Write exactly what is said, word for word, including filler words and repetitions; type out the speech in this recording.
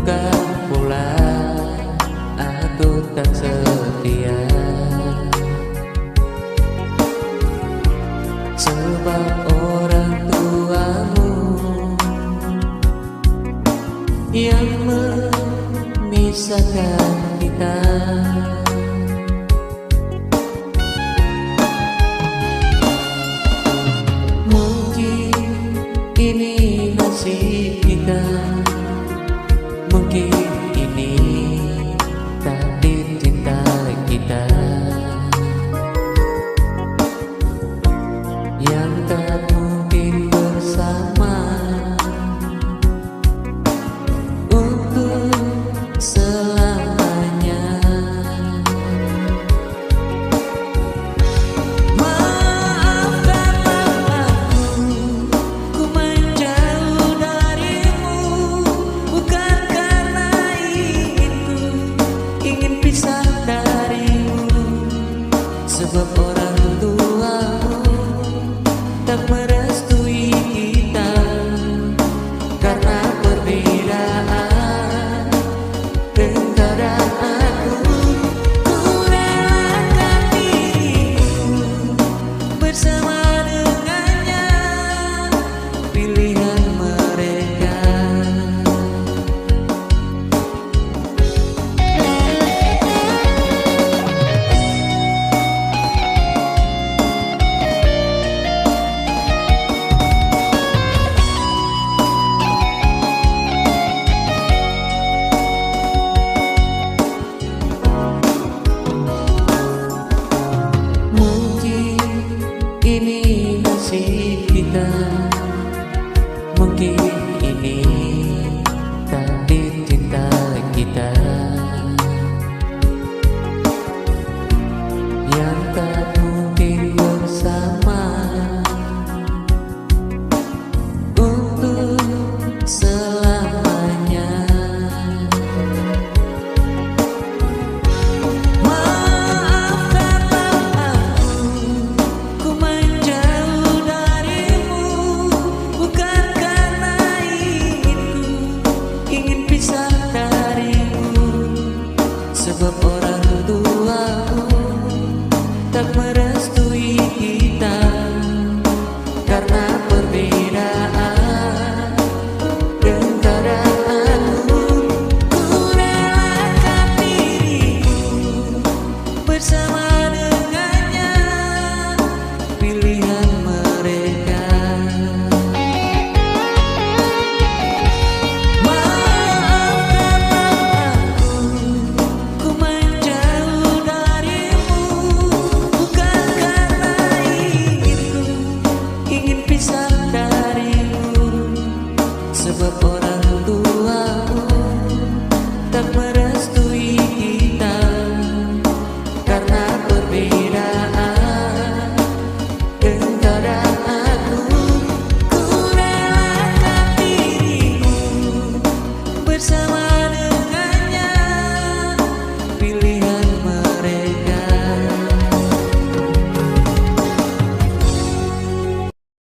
Bukan pula aku tak setia, sebab orang tuamu yang memisahkan kita. Mungkin ini nasib kita, mungkin ini takdir cinta kita yang tak mungkin bersama untuk selamanya. Maafkanlah aku, ku menjauh darimu, bukan karena inginku, ingin pisah darimu, sebab orang tuamu tak merestui kita karena perbedaan. Engkau dan aku, ku relakan diriku bersama dengannya, pilihan mereka. Mungkin ini nasib kita, mungkin ini